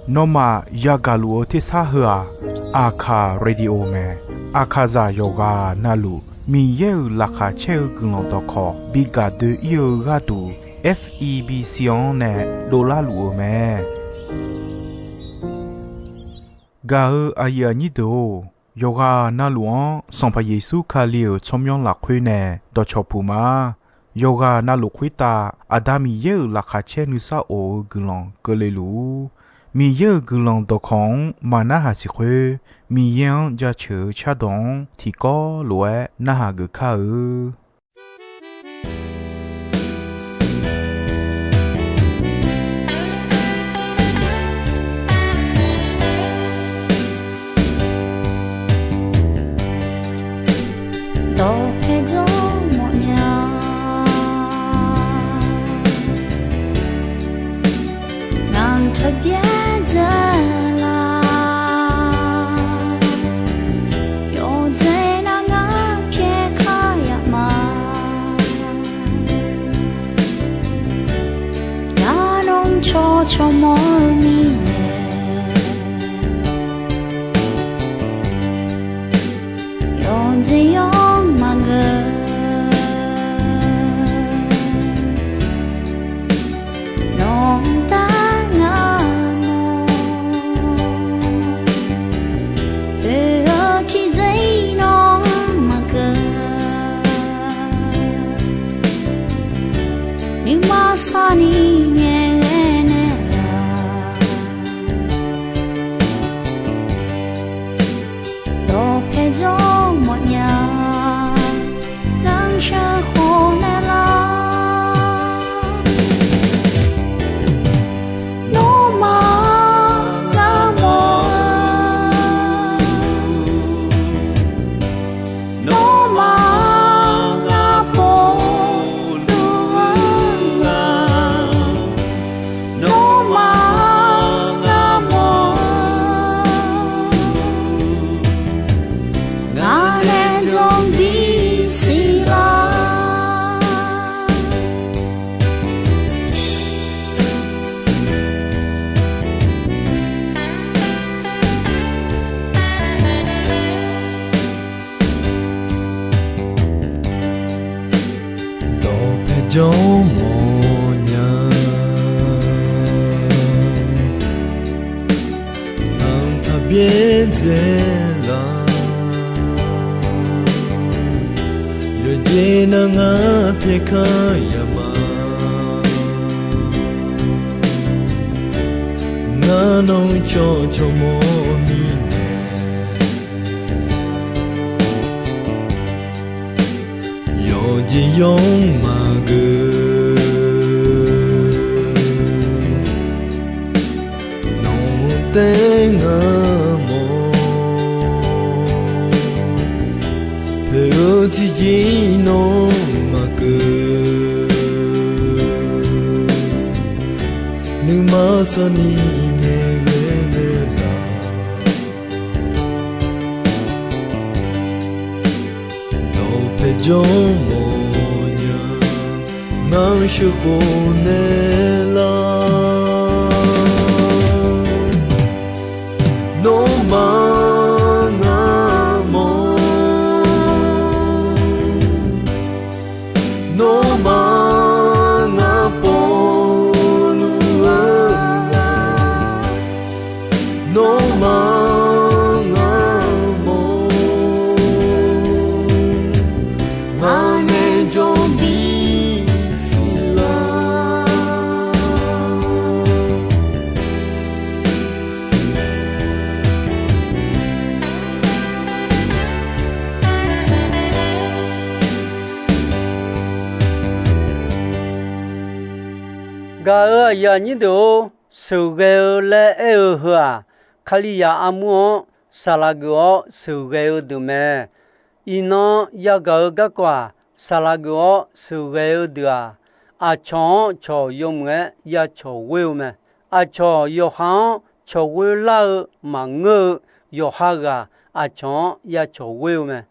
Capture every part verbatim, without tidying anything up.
Nawmaf yagaq luf-eu tersar heu-aq, Aqkaq Radio mae. Aqkaqzaq yawqghaq navluf Miqyaer-euq laqkhaq caer-eu guiqlanq dawqkawq bi gaq doe-ir-eu gharduq, F E B C-anr nae dovlar luf-eu mae. Gaq-eu aqyuif aqnyir deuq-or, yawqghaq navluf-anr Sanqpaq Yeqsur Kali-euq tsawrmyanr lafkhoer nae dawqcawq puq ma. Yawqghaq navluf khoertav Aqda Miqyaer-euq laqkhaq caer nuisar of-eu guiqlanq keuvle luf-ur. Miqyaer-euq guiqlanq dawqkawq-anr maqnarhaq siq khoer, Miqyaer-anr jaceuq-eu cardawq-anr tiqkawv lof-aer narhaq geuf kar-eu. Dawqpae jawr mawfnya, ngaq-anr taqbyaer dzae la. Yawqjeq nar ngar pyaeq kar yaf ma. Ngar nawr cawq cawq mawr-eu mirnae, yawqjeq yawr maqgeur. Nawq-anr taef ngar mawr, oe-eu tiqjeq-ir nawr maqgeur. Nuima sarni ngaeqghae naeqlaf, dawqpae jawr mawfnya, ngar sheuqkhof naeqlaf. Nawmaf ngar mawr-eu, nawmaf ngar pov luf-eu, nawmaf ngar mawr-eu, ngaq nae jawr bisiq lar. Dawqpae jawr mawfnya, ngaq-anr taqbyaer dzae la. Yawqjeq nar ngar pyaeq kar yaf ma. Ngar nawr cawq cawq mawr mirnae, yawqjeq yawr maqgeur. Nawq-anr taef ngar mawr, poeq-eu tiqjeq-ir nawr maqgeur. Nuima sarni ngaeqghae naeqlaf, dawqpae jawr mawfnya, ngar sheuqkhof naeqlaf. Nawmaf ngar mawr, nawmaf ngar pov luf-eu, nawmaf ngar mawr, ngaq nae jawr bisiq lar. Gaq-euq aqyuif aqnyir deuq-or, sheuqghae-eu laer aer-eu heu-aq, Kalizaq armur-anr saqlaq geuf-awr sheuqghae-eu deuq mae. Iqnan yagaq-eu garkawv-aq, saqlaq geuf-awr sheuqghae-eu deuq-aq, aqcawq-anr cawq yawmuiq-aer ya cawq ghoer-eu mae. Aqcawq yawqha-anr cawq ghoer lar-eu maqngeur-eu yawqha ghaq aqcawq-anr ya cawq ghoer-eu mae.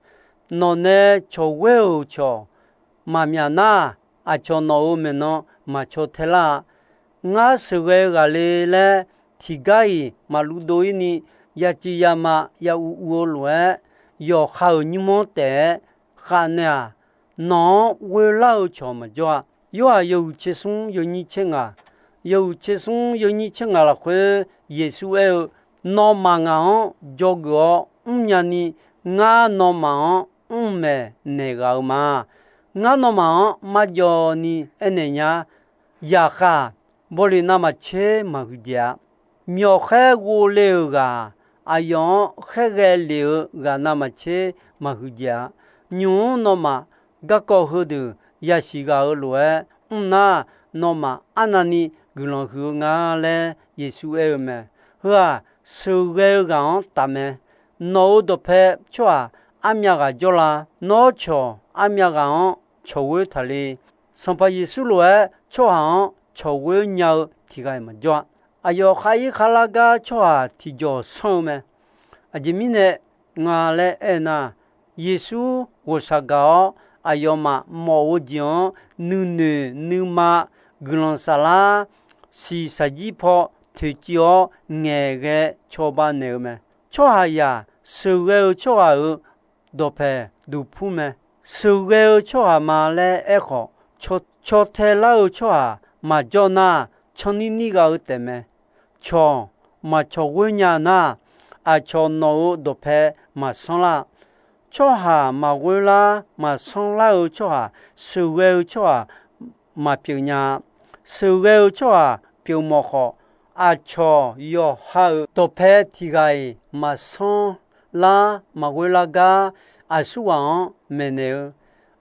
Nawq nae cawq ghoer-euq cawq maqmyaf nar, aqcawq nawq-euq maeqnan maqcaw tae lar-a. Ngar sheuqghae-eu ghaq le laer tiqgar-iq maqluv dov-ir ni, yaciv yama ya uv uv-eu lof-aer, yawqha-euq nymr-anr taef-aer khavnaeq-aq, nawq-anr ghoelar-eu cawq maqjawr-a. Yorhaq yawhuiq tser smr yawnyir tser ngaq, yawhuiq tser smr yawnyir tser ngaq lafkhoer Yeqsur aer-eu, Nawmaf ngaq-anr dzawgeuf-awr mrnya ni, ngar nawmaf-anr mr maeqnaeq ghaq-eu ma. Ngar nawmaf-anr marjawv ni aernaeq nya. Yaqkhaq bawleq navmaqtser maqhuiq dzaeq-a. Myawqkhaer ghovle-euq ghaq, aqyawf-anr khaerghae lef-eu ghaq navmaqtser maqhuiq dzaeq-a. Nymq-mr nawmaf garkawv heudeuq yasiq ghaq-euq lof-aer mr nar, nawmaf arnavni guiqlanq huiq-eu nga laer Yeqsur aer-eu mae. Heu-aq, sheuqghae-eu ghaq-anr taf mae. Nawq-euq dawqpae tsawrhaq armyav ghaq jawrla? Nawr cawq armyav ghaq-anr cawq ghoer taqle? Sanqpaq Yeqsur lof-aer tsawrhaq-anr cawq ghoer nya-eu tiq ghaq-iq maqjawr-a. Aqyawf khar ir khar lar gar tsawrhaq tiqjawq sanr-eu mae. Aqjeq mirnae nga laer aernar, Yeqsur ghawqshaq gaq-awr, aqyawfmaf mawf-eu jeq-anr nuinoeq nuima guiqlanq saflar, siq saqjir paw toeqciv-awr ngaeqghae cawba naeq-eu mae. Tsawrhaqzaq sheuqghae-eu tsawrhaq-euq dawqpae duqpur mae. Sheuqghae-eu tsawrhaq ma laer aerkhawf, caw tae lar-eu tsawrhaq maqjawr nar, canrnir nir gha-eu taefmae. Cawq maqcawq ghoer nya nar, aqcawq nawq-euq dawqpae maqsanr lar. Tsawrhaq maqghoer lar maqsanr lar-eu tsawrhaq, sheuqghae-eu tsawrhaq maqpyeuf nya-a. Sheuqghae-eu tsawrhaq pyeufmawf khawf, aqcawq yawqha-euq dawqpae tiq ghaq-iq maqsanr lar maqghoer lar gar aqsurghaq-anr maeqnaeq-eu,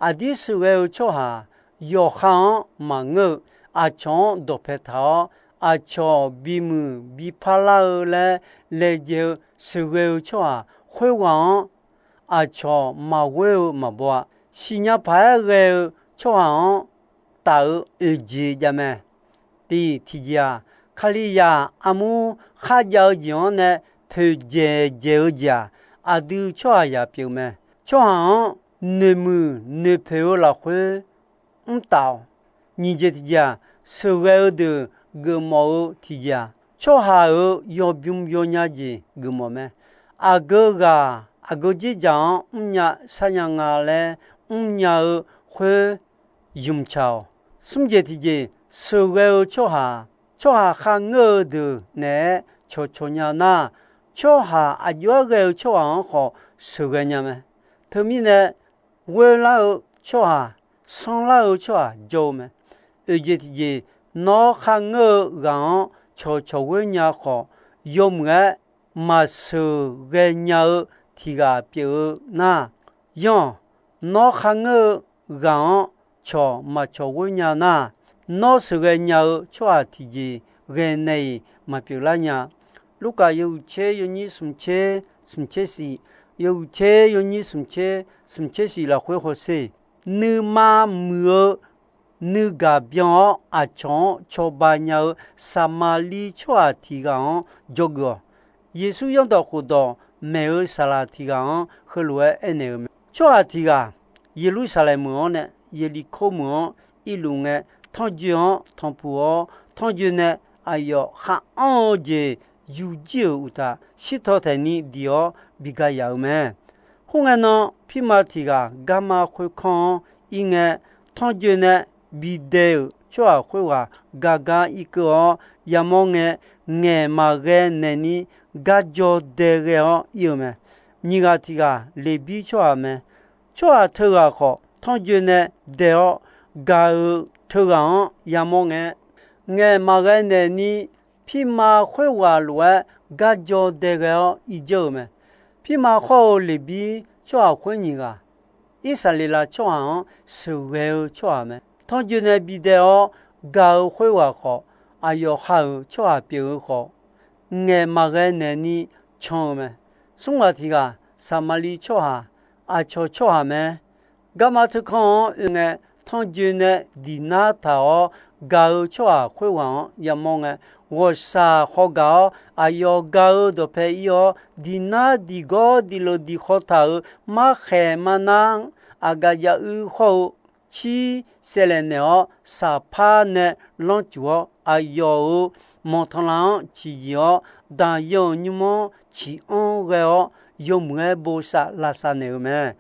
aqdir sheuqghae-eu tsawrhaq yawqha-anr maqngeur-eu, aqcawq-anr dawqpae taq-awr, aqcawq bimuiq bipar lar-eu laer laejae-eu sheuqghae-eu tsawrhaq khoerghaq-anr aqcawq maqghoer-eu maqbaw-a. Siqnya paq-aer ghae-eu tsawrhaq-anr taf-eu oeq jeq jav mae. Tiq, tiqjeq-aq, Kalizaq armur kharjav-eu jeq-anr nae poeqdzaeq dzaeq-eu jeq-aq, aqdui tsawrhaqzaq pyeuf mae. Tsawrhaq-anr noeqmuiq noeqpoeq-eu lafkhoer mrtaf-awq. Nyiq jeq tiqjeq-aq, sheuqghae-eu deuq geufmawf-eu tiqjeq-aq, tsawrhaq-euq yawbym yawnya jeq geufmawf mae. Aqgeu ghaq aqgeu dzerdzaq-anr mrnya sharnya nga laer mrnya-eu khoer ymqtsaq-awq. Smr jeq tiqjeq, sheuqghae-eu tsawrhaq, tsawrhaq kharngeur-eu deuq naeq-aer cawqcawq nya nar, tsawrhaq aqjox-aer ghae-eu tsawrhaq-anr khawf sheuqghae nya mae. Teumirnae, ghoer lar-eu tsawrhaq, sanr lar-eu tsawrhaq jawr-eu mae. Oeq jeq tiqjeq, nawr kharngeur-eu ghaq-anr cawqcawq ghoer nya khawf, yawmuiq-aer maqsheuqghae nya-eu tiq ghaq pyeuf-eu nar, yanr-awq. Nawr kharngeur-eu ghaq-anr cawq maqcawq ghoer nya nar, nawr sheuqghae nya-eu tsawrhaq tiqjeq ghae nae-iq maqpyeuf lar nya. Lurkaf yawhuiq tser yawnyir smq tser smq tser shif, yawhuiq tser yawnyir smq tser smq tser shif lafkhoer hawsher, nuima muiq-eu nuigaq byan-awr aqcawq-anr cawba nya-eu Saqmaqliv tsawrhaq tiq ghaq-anr dzawgeuf-awq. Yeqsur zanrdawq khofdawq maeq-eu saqlaq tiq ghaq-anr heulof-aer aernaeq-eu mae. Tsawrhaq tiq ghaq Yeqlursaqlaeq meuq-anr nae Yeqliqkor meuq-anr irluf ngae, tanrjoe-anr tanqpuq-awr, tanrjoe nae aqyawf khar anr-eu jeq yujir-euq uqtaf, shirtaw taeqni diq-awr bi ga yaf-eu mae. Khoerngae nan, pirma tiq ghaq garma khoerkanr-anr ir ngae, tanrjoe nae bidae-euq tsawrhaq khoerghaq gagar irkeuv-awr yamawr ngae, ngaeq maqghae naeqni garjaw dae ghae-awr ir-eu mae. Nyiq ghaq tiq ghaq Leqbir tsawrhaq mae. Tsawrhaq teughaq khawf, tanrjoe nae dae-awr gaq-euq teughaq-anr yamawr ngae, ngaeq maqghae naeqni pirma khoerghaq lof-aer garjaw dae ghae-awr irdzeur-euq mae. Pirma khawr-eu Leqbir tsawrhaq khoer nyiq ghaq, Irsaqleqlav tsawrhaq-anr sheuqghae-eu tsawrhaq mae. Tanrjoe nae bidae-awr gaq-eu khoerghaq khawf, aqyawf ha-euq tsawrhaq pyeuf-eu khawf, ngaeq maqghae naeqni can-eu mae. Smr ghaq tiq ghaq Saqmaqliv tsawrhaq, aqcawq tsawrhaq mae. Garma teukanr-anr oe ngae, tanrjoe nae diqnar taq-awr gaq-eu tsawrhaq khoerghaq-anr yamawr ngae, ghawqshaq khawgaq-awr aqyawf gaq-eu dawqpae ir-awr, diqnar diqgawr diqleuq diqkhaw taq-euq markhaeq marnar-anr aqgaf jav uir khawr-eu cir saevlaeq naeq-awr, saqpar nae lanrcuf-awr, aqyawf-euq manqtanqlav-anr ciqyiq-awr, daqyan-euq nymr-anr ciq-anr ghae-awr, yawmuiq-aer bosav lavsav naeq-eu mae.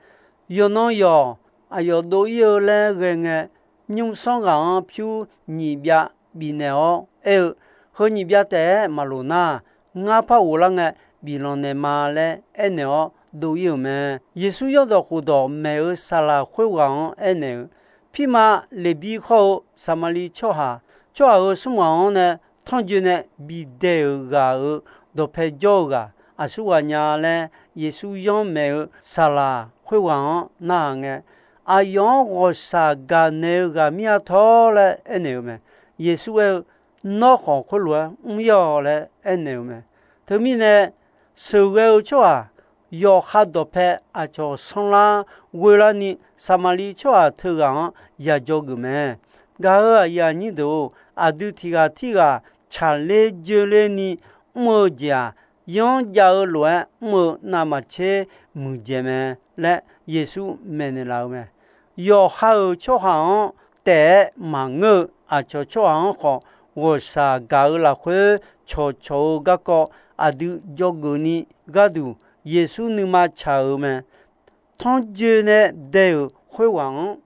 Yawqnan yawq aqyawf dov-ir-eu laer ghae ngae, nymrsanr ghaq-anr pyur nyiq byav bifnaeq-awr aer-eu, Heu nyiq byav taef-aer maqloq nar, ngar par ghoflar ngae biflanq naeqma laer aernaeq-awr dov-ir-euq mae. Yeqsur yawrdawq khofdawq maeq-eu saqlaq khoerghaq-anr aernaeq-eu, Pirma Leqbir khawr-eu Saqmaqliv tsawrhaq, tsawrhaq-euq smr ghaq-anr nae tanrjoe nae bidae-euq ghaq-euq dawqpae jawr-eu ghaq aqsurghaq nya laer, Yeqsur yanr maeq-eu saqlaq khoerghaq-anr narhaq ngae, aqyawf-anr ghawqshaq gaqnaeq-eu ghaq mir-a tawr laer aernaeq-eu mae. Yeqsur aer-eu, Nawr khawf khoerlof-aer mr-ir-awq laer aernaeq-eu mae. Teumirnae, sheuqghae-eu tsawrhaq yawqha dawqpae aqcawq sanrlar ghoelarni, Saqmaqliv tsawrhaq teughaq-anr ya dzawgeuf mae. Gaq-euq aqyuif aqnyir deuq-or, aqdui tiq ghaq tirghaq tsaqler joerlerni mr-eu jeq-aq, yanr jav-eu lof-aer mr-eu navmaqtser muiqdzaeq mae laer Yeqsur maeqnaeq laf-eu mae. Yawqha-euq tsawrhaq-anr taef-aer maqngeur-eu aqcawq tsawrhaq-anr khawf, ghawqshaq gaq-eu lafkhoer cawqcawq-eu garkawv aqdui dzawgeuf ni gharduq Yeqsur nuima tsaq-euq mae. Tanrjoe nae dae-euq khoerghaq-anr,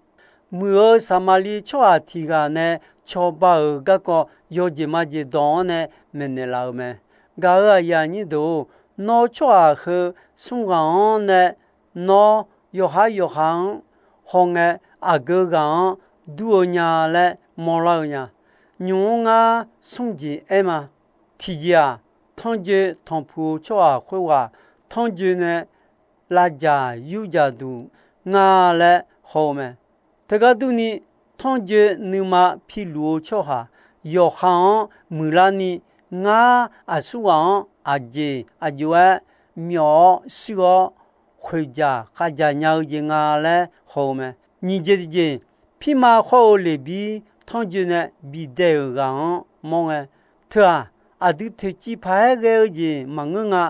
muiq-eu Saqmaqliv tsawrhaq tiq ghaq nae cawba-euq garkawv yawjeq majeq dawq-anr nae maeqnaeq laf-eu mae. Gaq-euq aqyuif aqnyir deuq-or, nawr tsawrhaq heu smr ghaq-anr nae nawr yawqhar yawqha-anr hawngae aqgeu ghaq-anr dur-eu nya laer mawrlar-eu nya. Nymq-mr ngar smr jeq aer ma. Tiqjeq-aq, tanrjoe tanqpuq-eu tsawrhaq khoerghaq tanrjoe nae lavdzaq yurdzaq duq nga laer haw-eu mae. Teugar durni, tanrjoe nuima piluf-eu tsawrhaq yawqha-anr muiqlarni, ngar aqsurghaq-anr aqjeq aqjox-aer myawf-awr shuir-awr khoeqdzaq khavdzaq nya-eu jeq nga laer haw-eu mae. Nyiq jeq tiqjeq, pirma khawr-eu Leqbir tanrjoe nae bidae-euq ghaq-anr mawr ngae, teu-aq, aqdui toeqciv paq-aer ghae-eu jeq maqngeur nga.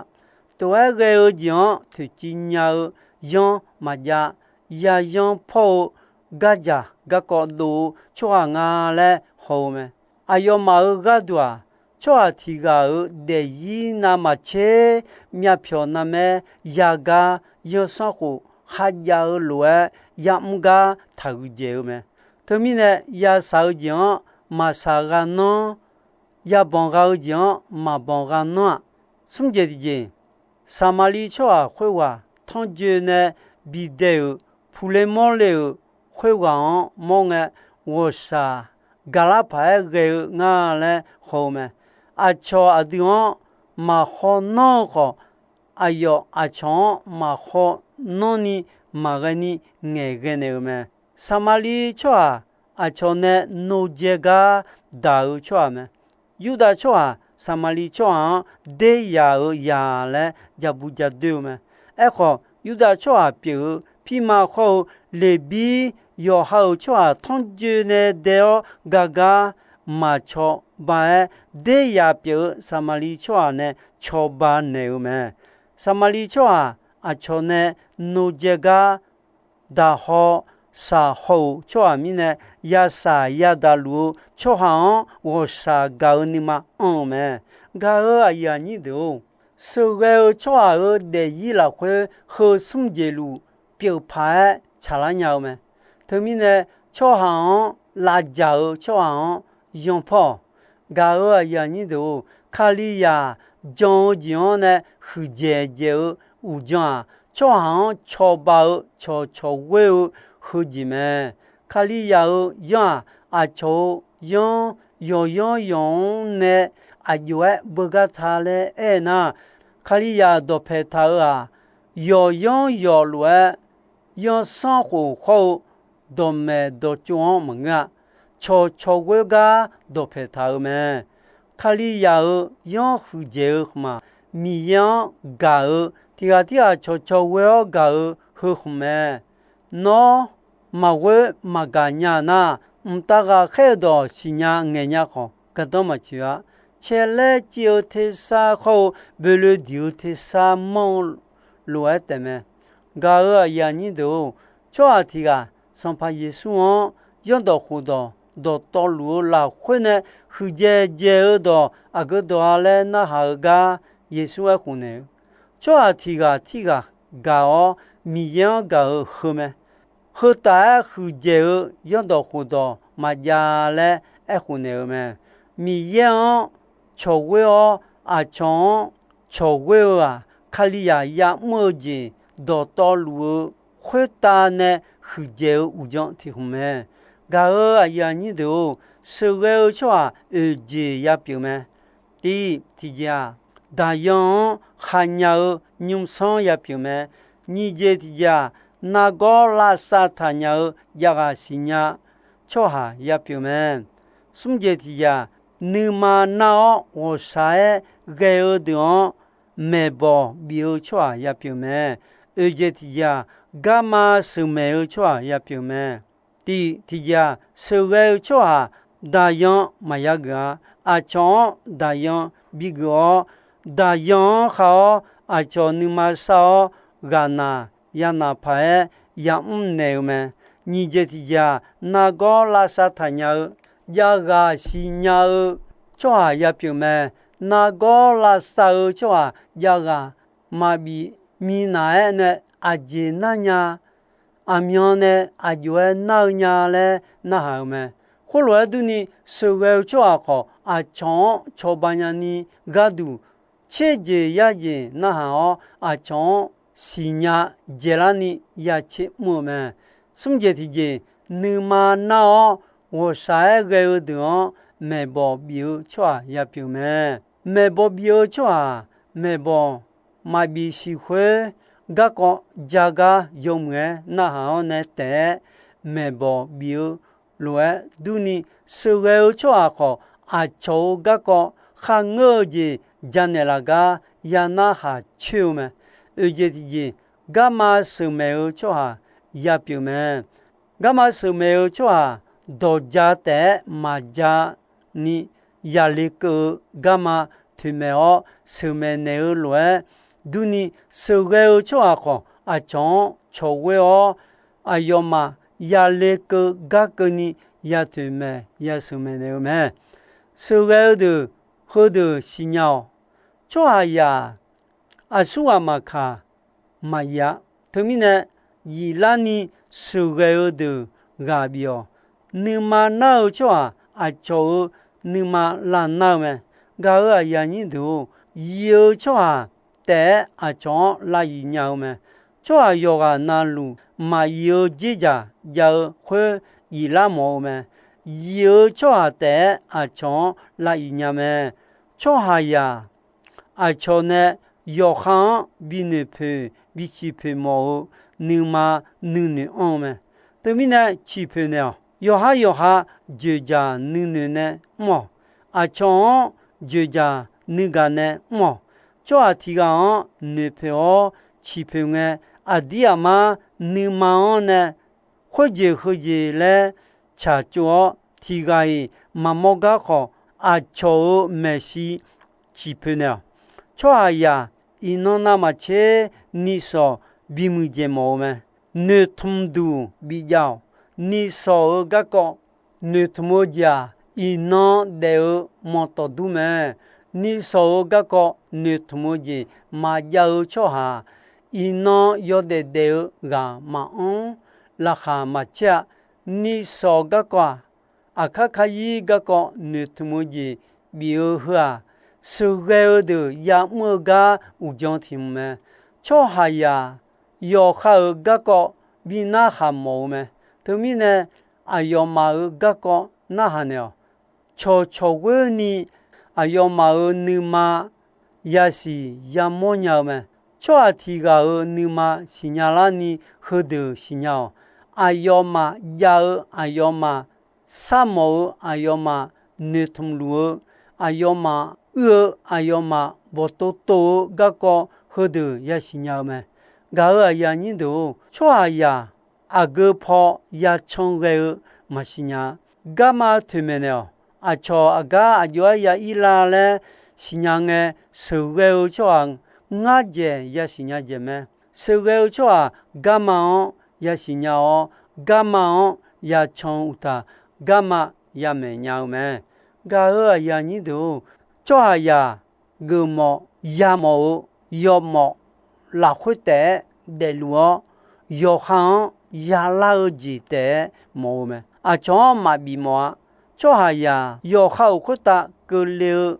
Tof-aer ghae-eu jeq-anr toeqciv nya-eu yanr maqjav, yayanr pawr-eu gardzaq garkawv dov-eu tsawrhaq nga laer haw-eu mae. Aqyawfmaf-euq gharduq-aq, tsawrhaq tiq ghaq-euq daefzir navmaqtser myavpyawq navmaer yagar yanrsanrkhof kharjav-eu lof-aer yamr gar taqhuiq dzaeq-eu mae. Teumirnae, yashaq-eu jeq-anr maqshaq gha nanr, yabanq gha-eu jeq-anr maqbanq gha nanr-aq, smr jeq tiqjeq, Saqmaqliv tsawrhaq khoerghaq tanrjoe nae bidae-euq puqle mawrle-euq khoerghaq-anr mawr ngae, ghawqshaq gaqlar paq-aer ghae-eu nga laer haw-eu mae. Aqcawq aqdui-anr maqhaw nanr-eu khawf, aqyawf aqcawq-anr maqhaw nanrni maqghae ni ngaeqghae naeq-eu mae. Saqmaqliv tsawrhaq aqcawq nae nodzae gar daq-eu tsawrhaq mae. Yurdav tsawrhaq Saqmaqliv tsawrhaq-anr deryaq-euq yaq laer jabu jadoer-eu mae. Aerkhawf, Yurdav tsawrhaq pyeuf-eu pirma khawr-eu Leqbir yawqha-euq tsawrhaq tanrjoe nae dae-awr gagar maqcawba-aer, deryaq pyeuf-eu Saqmaqliv tsawrhaq nae cawba naeq-eu mae. Saqmaqliv tsawrhaq aqcawq nae nodzae gar daqhaw shaqhaw-euq tsawrhaq mirnae, yashaq yadaq luf-eu tsawrhaq-anr ghawqshaq gaq-eu nuima anr-eu mae. Gaq-euq aqyuif aqnyir deuq-or, sheuqghae-eu tsawrhaq-euq daefzir lafkhoer heu smr jeq luf pyeuf paq-aer tsaqlar nya-eu mae. Teumirnae, tsawrhaq-anr lavdzaq-eu tsawrhaq-anr yanr pawr-awq. Gaq-euq aqyuif aqnyir deuq-or, Kalizaq jan-eu jeq-anr nae huiqdzaeq dzaeq-eu uqdzan-aq, tsawrhaq-anr cawba-eu cawqcawq ghoer-eu heujeq mae. Kalizaq-euq yanr-aq, aqcawq-euq yanr yawqyanr yawq-anr nae aqjox-aer beugar ta laer aernar, Kalizaq dawqpaeq taq-euq-aq, yawqyanr yawq lof-aer yanrsanrkhof khawr-eu dawqmaeq dawqtsov-anr maqngeur-a. Cawqcawq ghoer gar dawqpaeq taq-euq mae. Kalizaq-euq yanr huiqdzaeq-eu khmq-aq, Miqyaer-anr gaq-eu tiq ghaq tirghaq cawqcawq ghoer-awr gaq-eu heu khmq mae. Nawr maqghoer maqgaq nya nar, mqtav ghaqkhaer-eu dawq siqnya ngaeqnya khawf, gardanr maqtsoeq-a. Caerlaer civ-eu tersar khawr-eu boeloe diq-eu tersar manr-eu lof-aer taefmae. Gaq-euq aqyuif aqnyir deuq-or, tsawrhaq tiq ghaq Sanqpaq Yeqsur-anr zanrdawq khofdawq dawqtawvluf-eu lafkhoer nae huiqdzaeq dzaeq-eu dawq aqgeu dawq-a laer narhaq-eu gar Yeqsur aerkhof naeq-eu, tsawrhaq tiq ghaq tirghaq gaq-awr Miqyaer-anr gaq-eu heu mae. Heu taf-aer huiqdzaeq-eu zanrdawq khofdawq maqjav laer aerkhof naeq-eu mae. Miqyaer-anr cawqghoer-awr aqcawq-anr cawqghoer-eu-aq, Kalizaq ya'mr-eu jeq dawqtawvluf-eu khoertav nae huiqdzaeq-eu uqdzan tiq hmq mae. Gaq-euq aqyuif aqnyir deuq-or, sheuqghae-eu tsawrhaq oeq jeq yapyeuf mae. Tiv tiqjeq-aq, daqyan-anr khaqnya-eu nymrsanr yapyeuf mae. Nyiq jeq tiqjeq-aq, nargawr lavsav taqnya-eu javghaq siqnya tsawrhaq yapyeuf mae. Smr jeq tiqjeq-aq, nuima nar-awr ghawqshaq-aer ghae-eu deuq-anr maeqbawq bif-eu tsawrhaq yapyeuf mae. Oeq jeq tiqjeq-aq, garma sheuqmaeq-eu tsawrhaq yapyeuf mae. Tiv tiqjeq-aq, sheuqghae-eu tsawrhaq daqyan maqya geuf-a. Aqcawq-anr daqyan bigeuf-awr, daqyan-anr khav-awr aqcawq nuima sar-awr ghaqnaq yanaq paq-aer yamr naeq-eu mae. Nyiq jeq tiqjeq-aq, nargawr lavsav taqnya-eu javghaq siqnya-eu tsawrhaq yapyeuf mae. Nargawr lavsav-eu tsawrhaq javghaq maqbif minav-aer nae aqjeq narnya aqmyan nae aqjox-aer nar-eu nya laer narhaq-eu mae. Khoerlof-aer durni, sheuqghae-eu tsawrhaq khawf aqcawq-anr cawba nyani gharduq, tserjeq yarjeq narhaq-awr aqcawq-anr siqnya dzaeqlarni ya tser mr-eu mae. Smr jeq tiqjeq, nuima nar-awr ghawqshaq-aer ghae-eu deuq-anr maeqbawq bif-eu tsawrhaq yapyeuf mae. Maeqbawq bif-eu tsawrhaq maeqbawq maqbif siq khoer, garkawv ja gar yawmuiq-aer narhaq-awr nae taef-aer maeqbawq bif-eu lof-aer durni, sheuqghae-eu tsawrhaq khawf aqcawq-euq garkawv kharngeur-eu jeq janaeq laf gar ya narhaq coer-eu mae. Oeq jeq tiqjeq, garma sheuqmaeq-eu tsawrhaq yapyeuf mae. Garma sheuqmaeq-eu tsawrhaq dawqja taef-aer maqja ni yale keuv-eu garma toeqmaeq-awr sheuqmaeq naeq-eu lof-aer durni, sheuqghae-eu tsawrhaq khawf aqcawq-anr cawqghoer-awr, aqyawfmaf yale keuv gar keuvni ya toeqmaeq ya sheuqmaeq naeq-eu mae. Sheuqghae-eu deuq heudeuq siqnya-awq. Tsawrhaqzaq aqsur ghaq maqkaq maqyif-a. Teumirnae, yiflarni sheuqghae-eu deuq ghaq bif-awq. Nuima nar-eu tsawrhaq aqcawq-euq nuima lav nar-eu mae. Gaq-euq aqyuif aqnyir deuq-or, yif-eu tsawrhaq taef-aer aqcawq-anr lav yif nya-eu mae. Tsawrhaq yawqghaq navluf maqyif-eu dzerdzaq jav-eu khoer yiflar mawf-eu mae. Yif-eu tsawrhaq taef-aer aqcawq-anr lav yif nya mae. Tsawrhaqzaq aqcawq nae yawqha-anr bi noeqpoeq bi ciqpoeq mawf-eu nuima nuinoeq anr-eu mae. Teumirnae ciqpoeq naeq-awq. Yawqhar yawqha joeqjaq nuinoeq nae mr-awq. Aqcawq-anr joeqjaq nuigaq nae mr-awq. Tsawrhaq tiq ghaq-anr noeqpoeq-awr ciqpoeq ngae, aqdir aqmar nuima-anr nae khoerjeq heujeq laer tsaqtsov-awr, tiq ghaq-iq maqmawr gar khawf, aqcawq-euq maeqshi ciqpoeq naeq-awq. Tsawrhaqzaq iqnan navmaqtser nishawq bimuiq dzaeq mawf-eu mae. Noeqtmq duq bijav-awq. Nishawq-euq garkawv noeqtmq-eu jeq-aq, iqnan daef-eu manqtawf dur mae. Nishawq-euq garkawv noeqtmq-eu jeq maqjav-eu tsawrhaq, iqnan yawdaef daef-eu ghaq maqanr, laqkhaq maqcaer-a. Nishawq garkawv-aq, aqkar karyir garkawv noeqtmq-eu jeq bif-eu heu-aq, sheuqghae-eu deuq ya'mr-eu gar uqdzan tiq hmq mae. Tsawrhaqzaq yawqha-euq garkawv bi narhaq mawf-eu mae. Teumirnae, aqyawfmaf-euq garkawv narhaq naeq-awq. Cawqcawq ghoer ni aqyawfmaf-euq nuima yasiq yamawr nya-eu mae. Tsawrhaq tiq ghaq-euq nuima siqnya larni heudeuq siqnya-awq. Aqyawfmaf jav-eu, aqyawfmaf sharmawf-eu, aqyawfmaf noeqtmq luf-eu, aqyawfmaf uir-eu, aqyawfmaf bawqtov tov-eu garkawv heudeuq yasiqnya-eu mae. Gaq-euq aqyuif aqnyir deuq-or, tsawrhaqzaq aqgeu paw yacan ghae-eu maqsiq nya-a. Garma toeqmaeq naeq-awq. Aqcawq aqgar aqjox-aer ya ir lar laer siqnya ngae, sheuqghae-eu tsawrhaq ngar dzaeq yasiq nya dzaeq mae. Sheuqghae-eu tsawrhaq garma-anr yasiq nya-awr, garma-anr yacan-eu uqtaf, garma yamaeq nya-eu mae. Gaq-euq aqyuif aqnyir deuq-or, tsawrhaqzaq geufmawf yamawf-eu yawmawf lafkhoer taef-aer daefluf-awr, yawqha-anr yalar-eu jeq taef-aer mawf-eu mae. Aqcawq-anr maqbif mawf-a. Tsawrhaqzaq yawqha-euq khoertav keuvle-eu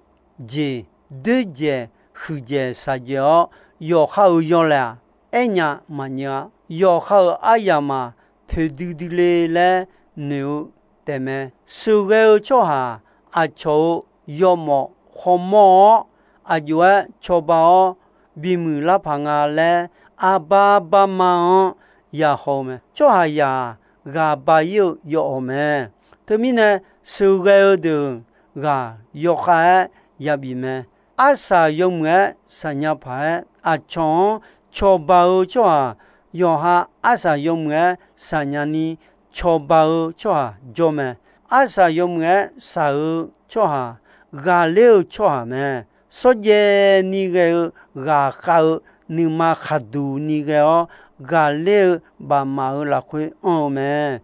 jeq, doerdzaeq, huiqdzaeq shaqdzaeq-awr, yawqha-euq yawlaeq-aq, aernya maqnyeuv-a. Yawqha-euq aryamq-aq, poeqdui dui le laer noeq-eu taefmae. Sheuqghae-eu tsawrhaq aqcawq-euq yawmawf khawmawr-awr, aqjox-aer cawba-awr, bimuiq lar paq nga laer, arbar barma-anr yahaw-eu mae. Tsawrhaqzaq-aq, ghaq ba-ir-eu yawawq mae. Teumirnae, sheuqghae-eu deuq ghaq yawkhav-aer yabif mae. Arsaq yawmuiq-aer shaqnya paq-aer, aqcawq-anr cawba-eu tsawrhaq yawqha arsaq yawmuiq-aer shaqnya ni cawba-eu tsawrhaq jawr mae. Arsaq yawmuiq-aer shaq-eu tsawrhaq ghaqler-eu tsawrhaq mae. Shawrjaev ni ghae-eu ghaqkhav-eu nuima khaqduq ni ghae-awr, ghaqler-eu bafmaf-euq lafkhoer anr-eu mae.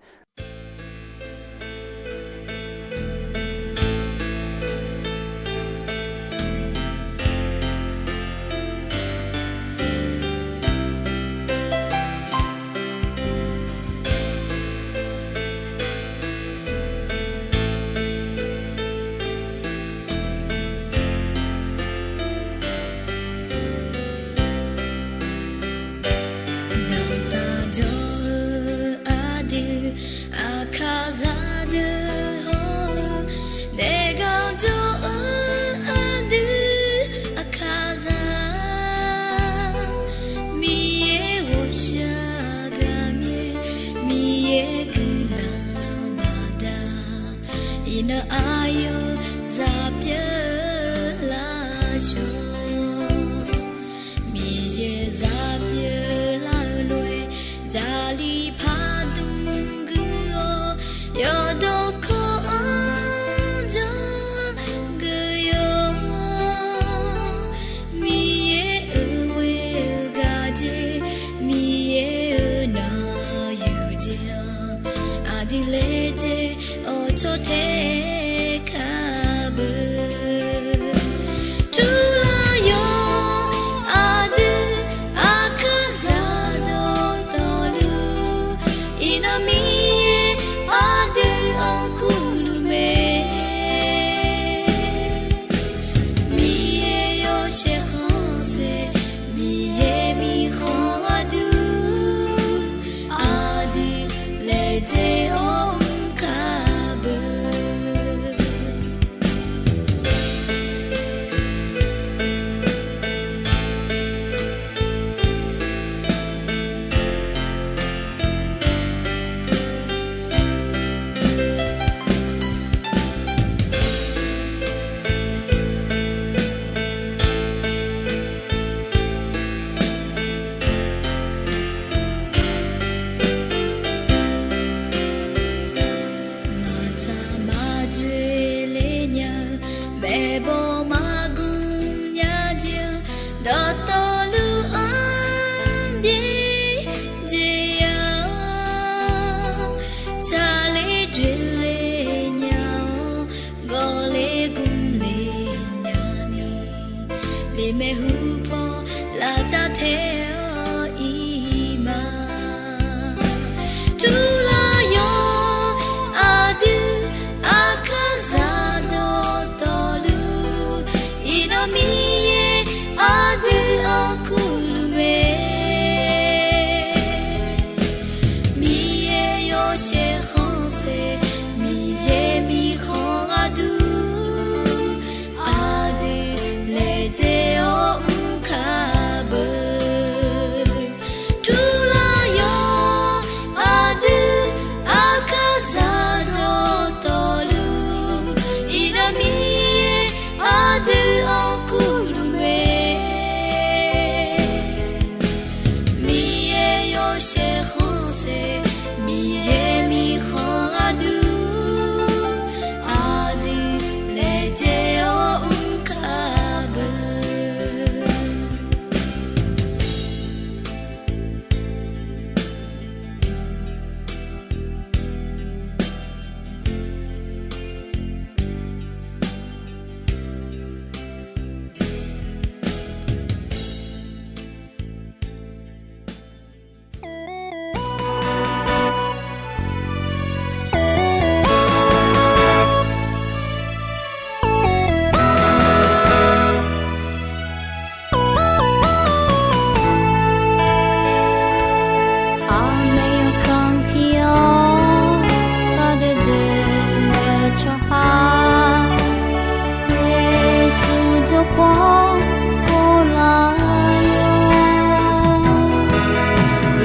Dawqtaq jawr-eu aqdui, aqkaqzaq deuq hawr-eu, daefgar jawr-eu aqdui, aqkaqzaq, Miqyaer ghawqshaq gaqmyaer, Miqyaer guiqlanq baqda, iqnan aqyawf zaq pyeuf-eu lafshawq. Miqyaer zaq pyeuf lar-eu lof-aer, jaqli pardmq gui-awr, yawqdawq kawv-anr janr gui-awr, Miqyaer-euq ghoer-eu gaq jeq, Miqyaer-euq nan yuqjeq-anr, aqdui laejae-awr tsawrtae kar beu. Turlar yawq aqdui, aqkaqzaq dawqtawvluf, iqnan Miqyaer aqdui-anr kurluf mae. Miqyaer yawshaef khanqsaer, Miqyaer mirkhanq aqdui, aqdui laejae-awr mr kar beu. Maqtsaq maqdzoeq le nya-eu, maeqbawq maqgmq nya jeq-anr, dawqtawvluf-anr byaerdzae ya-awr, tsaqler dzoeqle nya-awr, gawqler gmqle nya ni, limaeqhu paw lafcav tae-awr iq ma. Turlar yawq aqdui, aqkaqzaq dawqtawvluf, iqnan Miqyaer aqdui-anr kurluf mae. Miqyaer yawshaef khanqsaer, Miqyaer mirkhanq aqdui, aqdui laejae-awr mr kar beu.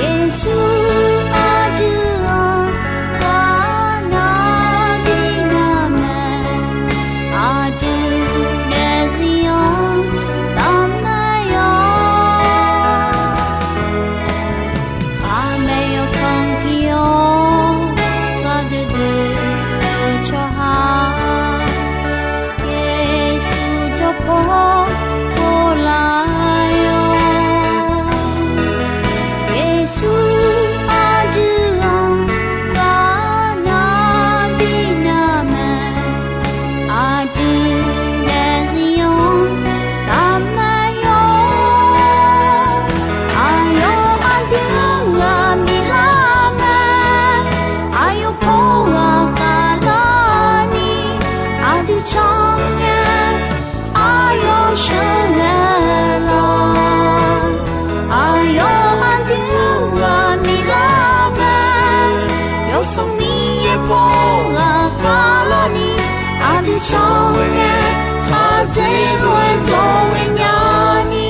Yeqsur aqdui-anr ghaqnar bi nar mae, aqdui daefzir-anr taf mae-awr. Khaqmae yawkanr pir-awr, ghaqdui dui-eu tsawrhaq, Yeqsur jawrpaw pov laf-awr. Yeqsur aqdui-anr ghaqnar bi nar mae, aqdui daefzir-anr taf mae-awr. Aqyawf aqdui-anr ghaq miqlar mae, aqyawf paw ghaq khaqlar ni aqdui can ngae, aqyawf sheuqghae laf. Aqyawf aqdui-anr ghaq miqlar mae, Yawsanr Miqyaer paw ghaq khaqlar ni aqdui can ngae, khaqdzerzaq-aer zawqghae nya ni.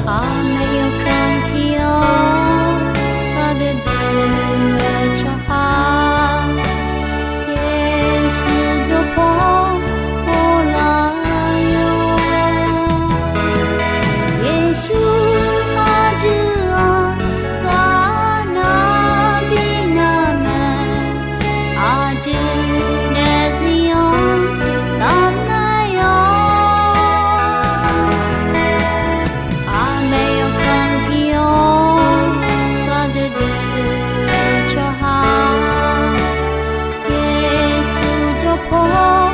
Khaqmae yawkanr pir-awr, ghaqdui dui-eu tsawrhaq, Yeqsur jawrpaw pov laf-awr. Yeqsur aqdui-anr ghaqnar bi nar mae, aqdui daefzir-anr taf mae-awr. Khaqmae yawkanr pir-awr, ghaqdui dui-eu tsawrhaq, Yeqsur jawrpaw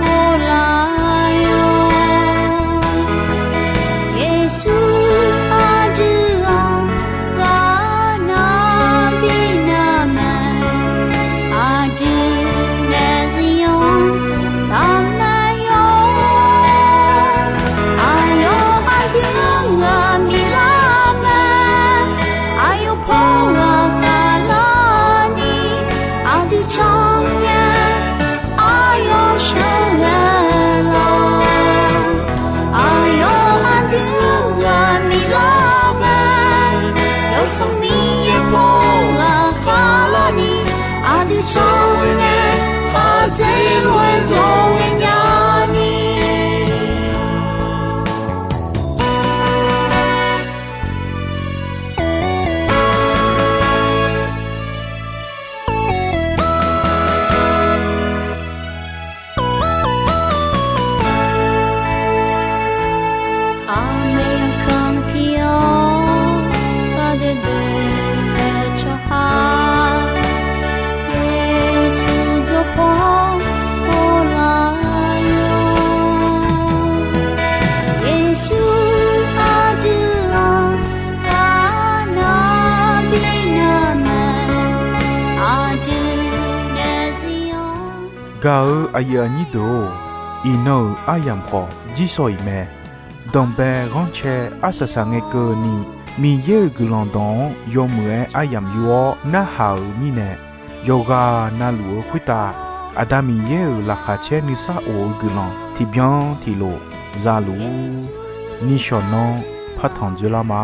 pov laf-awr. Yeqsur aqdui-anr ghaqnar bi nar mae, aqdui daefzir-anr taf mae-awr. Aqyawf aqdui-anr ghaq miqlar mae, aqyawf paw ghaq khaqlar ni aqdui can ngae, aqyawf sheuqghae laf. Aqyawf aqdui-anr ghaq miqlar mae, Yawsanr Miqyaer paw ghaq khaqlar ni aqdui can ngae, khaqdzerzaq-aer zawqghae nya ni. Khaqmae yawkanr pir-awr, ghaqdui dui-eu tsawrhaq, Yeqsur jawrpaw pov laf-awr. Yeqsur aqdui-anr ghaqnar bi nar mae, aqdui daefzir-anr. Gaq-eu aqyuif aqnyir deuq-or, iqnan-euq aryamq khawf jirsawq iq mae. Danqbae ghanrcae arsaq saq ngae keuvni, Miqyaer-euq guiqlanq dawq-anr yawmuiq-aer aryamq yur-awr narhaq-euq mirnae, yawqghaq navluf-eu khoertav Aqda Miqyaer-euq laqkhaq caer nuisar of-eu guiqlanq tiqbyan tiqlof za luf-ur. Nishawq nanr partanq dzoerlar ma.